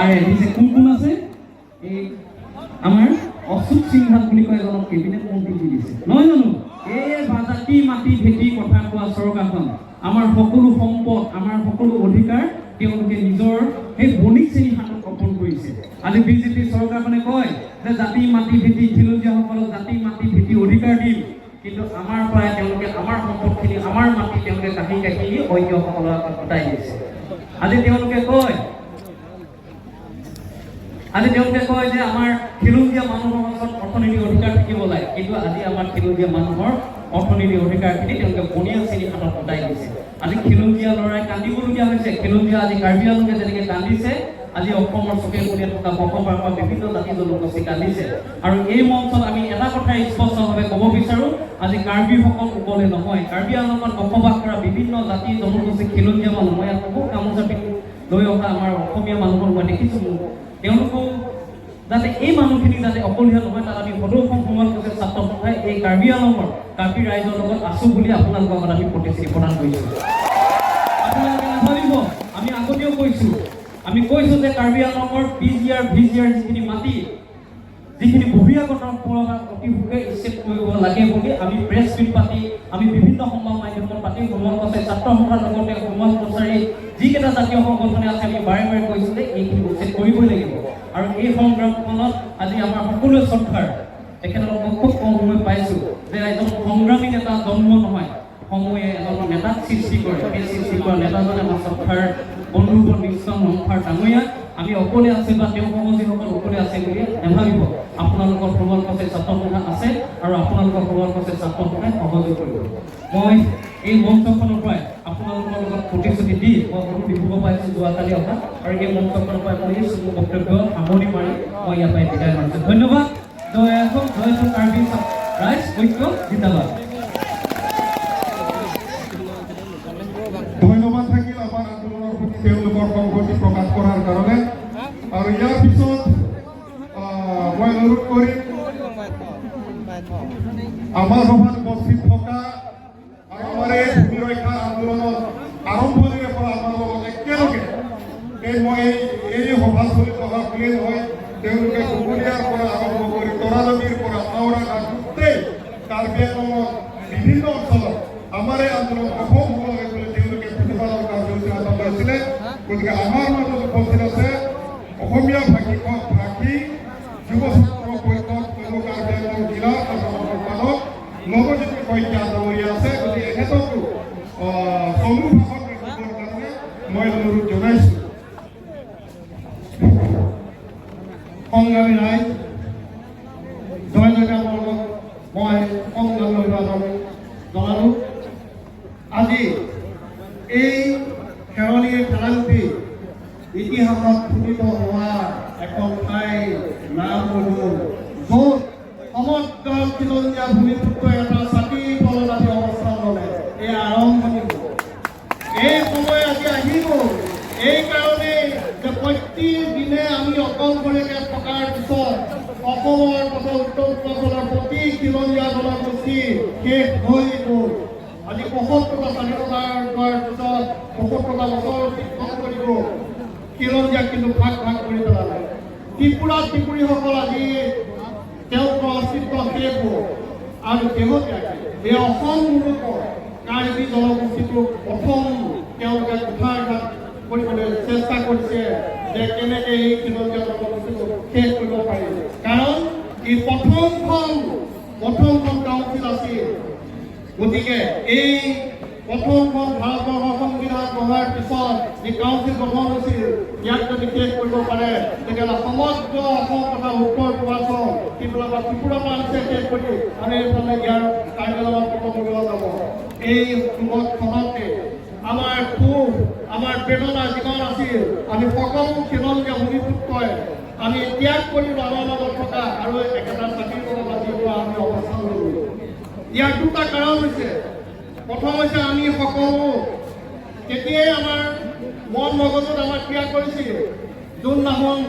পাৰে। দিছে কোন কোন আছে? এই আমাৰ অশোক সিংহাল বুলি কয় এজনক কেবিনেট মন্ত্ৰী দি দিছে, নহয় জানো? এই জাতি মাটি ভেটি কথা কোৱা চৰকাৰখন, আমাৰ সকলো সম্পদ, আমাৰ সকলো অধিকাৰ তেওঁলোকে নিজৰ সেই বণিক শ্ৰেণীৰ হাতত অৰ্পণ কৰিছে। আজি বিজেপি চৰকাৰখনে কয় যে জাতি মাটি ভেটি, খিলঞ্জীয়াসকলক জাতি মাটি ভেটি অধিকাৰ দিম, কিন্তু আমাৰ পৰাই তেওঁলোকে আমাৰ সম্পদখিনি, আমাৰ মাটি তেওঁলোকে কাঢ়ি কাঢ়ি অন্যসকলৰ হাতত গতাই দিছে। আজি তেওঁলোকে কয় যে আমাৰ খিলঞ্জীয়া মানুহৰ ওচৰত অৰ্থনৈতিক অধিকাৰ থাকিব লাগে, কিন্তু আজি আমাৰ খিলঞ্জীয়া মানুহৰ অৰ্থনৈতিক অধিকাৰখিনি তেওঁলোকে বনিয়া শ্ৰেণীৰ হাতত গতাই দিছে। আজি খিলঞ্জীয়া ল'ৰাই কান্দিবলগীয়া হৈছে। খিলঞ্জীয়া আজি কাৰ্বি আংলঙে যেনেকে কান্দিছে, আজি অসমৰ চুকে কোণে থকা বসবাস কৰা বিভিন্ন জাতি জনগোষ্ঠী কান্দিছে। আৰু এই মঞ্চত আমি এটা কথাই স্পষ্টভাৱে ক'ব বিচাৰোঁ, আজি কাৰ্বিসকল অকলে নহয়, কাৰ্বি আংলঙত বসবাস কৰা বিভিন্ন জাতি জনগোষ্ঠী খিলঞ্জীয়া মানুহ, মই ইয়াত বহুত গামোচা পিন্ধি লৈ অহা আমাৰ অসমীয়া মানুহৰ মই দেখিছোঁ, মোক তেওঁলোকেও যাতে এই মানুহখিনি যাতে অকলশৰীয়া নহয়, তাত আমি সদৌ অসম সোণোৱাল কছাৰী ছাত্ৰ সন্থাই এই কাৰ্বি আংলঙৰ কাৰ্বি ৰাইজৰ লগত আছোঁ বুলি আপোনালোকৰ আগত আমি প্ৰতিশ্ৰুতি প্ৰদান কৰিছোঁ। আপোনালোকে নাভাবিব, আমি আগতেও কৈছোঁ, আমি কৈছোঁ যে কাৰ্বি আংলঙৰ P G R, V G R যিখিনি মাটি, যিখিনি বহিৰাগতৰ পৰা অতি সোনকালে উচ্ছেদ কৰিব লাগে বুলি আমি প্ৰেছ মিট পাতি, আমি বিভিন্ন সংবাদ মাধ্যমত পাতি, সোণোৱাল কছাৰী ছাত্ৰ সন্থাৰ লগতে সোণোৱাল কছাৰী যিকেইটা জাতীয় সংগঠনে আছে, আমি বাৰে বাৰে কৈছোঁ যে এইখিনি উচ্ছেদ কৰিবই লাগিব। আৰু এই সংগ্ৰামখনত আজি আমাৰ সকলোৱে শ্ৰদ্ধাৰ তেখেতক মই খুব কম সময় পাইছোঁ যে এজন সংগ্ৰামী নেতা জন্ম নহয়, সময়ে এজন নেতাক সৃষ্টি কৰে। সেই সৃষ্টি কৰা নেতাজনে আমাৰ শ্ৰদ্ধাৰ বন্ধুবৰ্গ নিশ্চয় ৰংফাৰ ডাঙৰীয়া। আমি অকলে আছে বা তেওঁ সহযোগীসকল অকলে আছে বুলি নাভাবিব। আপোনালোকৰ সোণোৱাল কছাৰী ছাত্ৰ সন্থা আছে আৰু আপোনালোকৰ সোণোৱাল কছাৰী ছাত্ৰ সন্থাই সহযোগ কৰিব। মই এই মঞ্চখনৰ পৰাই আপোনালোকৰ লগত প্ৰতিশ্ৰুতি দি, মই বহুত ডিব্ৰুগড় পাইছোঁ যোৱাকালি অহা, আৰু এই মঞ্চখনৰ পৰাই মই এই চমু বক্তব্য সামৰণি মাৰি মই ইয়াৰ পৰাই বিদায় মাৰিছোঁ। ধন্যবাদ। জয় অসম, জয় জয় কাৰ্বি ৰাইজ ঐক্য জিন্দাবাদ। ধন্যবাদ থাকিল আমাৰ আন্দোলনৰ প্ৰতি তেওঁলোকৰ সংহতি প্ৰকাশ কৰাৰ কাৰণে। আৰু ইয়াৰ পিছত মই অনুৰোধ কৰিম আমাৰ সভাত উপস্থিত থকা আৰু আমাৰ এই ভূমি ৰক্ষা আন্দোলনত আৰম্ভণিৰে পৰা আমাৰ লগত একেলগে এই মই এই সভাস্থলীত অহা বুলিয়ে নহয়, তেওঁলোকে কুকুৰীয়াৰ পৰা আৰম্ভ কৰি তৰালবীৰ পৰা হাওৰাঘাট, গোটেই কাৰ্বি আংলঙৰ বিভিন্ন অঞ্চলত আমাৰ এই আন্দোলন সফল হ'ব লাগে বুলি তেওঁলোকে প্ৰতিবাদৰ কাৰ্যসূচী হাতত লৈছিলে। গতিকে আমাৰ মাজত উপস্থিত আছে অসমীয়া ভাষী ভাষী যুৱ ছাত্ৰ পৰিষদ পূব কাৰ্বি আংলং জিলাৰ সাধাৰণ সম্পাদক নৱজ্যোতি শইকীয়া ডাঙৰীয়া আছে। গতিকে এখেতকো চমু ভাষণ দিবৰ কাৰণে মই অনুৰোধ জনাইছোঁ। সংগ্ৰামী ৰাইজ, জয় জয়। আপোনালোকক মই সংগ্ৰামী অভিবাদন জনালোঁ। আজি এই খেৰণিৰ খেলাংপি ইতিহাসত খোদিত হোৱা এখন ঠাই নাম গ'ল, য'ত সমগ্ৰ খিলঞ্জীয়া ভূমিপুত্ৰই এটা ছাতিৰ তলত আজি অৱস্থান ল'লে। এই আৰম্ভণি হ'ল। এই সময় আজি আহি গ'ল এই কাৰণেই যে প্ৰতিদিনে আমি অকলশৰীয়াকৈ থকাৰ পিছত অসমৰ তথা উত্তৰ পূৰ্বাঞ্চলৰ প্ৰতি খিলঞ্জীয়া জনগোষ্ঠী শেষ হৈ গ'ল। আজি 75টা স্বাধীনতাৰ হোৱাৰ পিছত 75টা বছৰ অতিক্ৰম কৰি গ'ল, খিলঞ্জীয়াক কিন্তু ভাগ ভাগ কৰি পেলালে। ত্ৰিপুৰাত ত্ৰিপুৰীসকল আজি তেওঁলোকৰ অস্তিত্ব শেষ হ'ল আৰু শেহতীয়াকৈ এই অসম মুলুকৰ কাৰ্বি জনগোষ্ঠীটোক প্ৰথম তেওঁলোকে কুঠাৰঘাত কৰিবলৈ চেষ্টা কৰিছে যে কেনেকৈ এই খিলঞ্জীয়া জনগোষ্ঠীটোক শেষ কৰিব পাৰি। কাৰণ ই প্ৰথমখন কাউন্সিল আছিল। গতিকে এই প্ৰথমখন ভাৰতবৰ্ষৰ সংবিধান বনোৱাৰ পিছত যি কাউন্সিল গঠন হৈছিল, ইয়াক যদি শেষ কৰিব পাৰে, তেতিয়াহ'লে সমগ্ৰ অসম তথা উত্তৰ পূৰ্বাঞ্চল সিফালৰ পৰা ত্ৰিপুৰাৰ পৰা আনিছে শেষ কৰি আৰু এইফালে ইয়াৰ কাৰ্বি আংলঙত খতম কৰিব যাব। এই যুগত আমাৰ ক্ষোভ, আমাৰ বেদনা যিমান আছিল, আমি সকলো খিলঞ্জীয়া ভূমিপুত্ৰই আমি ত্যাগ কৰিলোঁ আমাৰ মাজত থকা আৰু একেটা ছাতিৰ তলত আজিৰ পৰা আমি অৱস্থান ল'লোঁ। ইয়াৰ দুটা কাৰণ হৈছে। প্ৰথম হৈছে আমি সকলো তেতিয়াই আমাৰ মন মগজুত আমাৰ ক্ৰিয়া কৰিছিল, যোনদিনাখন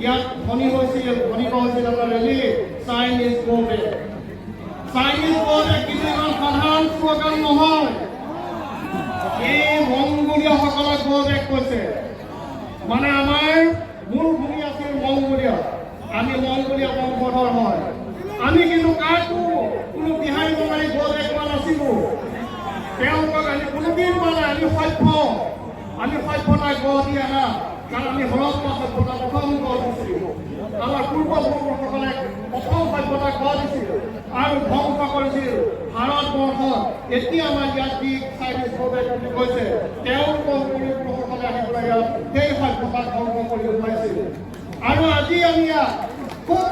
ইয়াত ধ্বনি হৈছিল, ধ্বনিত হৈছিল এটা rally, "Chinese go back, Chinese go back"। কিন্তু ইমান সাধাৰণ শ্লোগান নহয়। এই মংগোলীয়সকলক গ' বেক কৈছে, মানে আমাৰ মূল ভূমিত আমি সভ্যতা গঢ় দি অহা, কাৰণ আমি হৰপ্পা সভ্যতা প্ৰথম গঢ় দিছিলোঁ। আমাৰ পূৰ্বপুৰুষসকলে প্ৰথম সভ্যতা গঢ় দিছিল আৰু ধ্বংস কৰিছিল ভাৰতবৰ্ষত। এতিয়া আমাৰ ইয়াত যি চাইনিজ বুলি কৈছে, তেওঁলোকৰ পূৰ্বপুৰুষসকলে আহি পেলাই ইয়াত সেই সভ্যতা ধ্বংস কৰি পেলাইছিল। আৰু আজি আমি ইয়াত খুব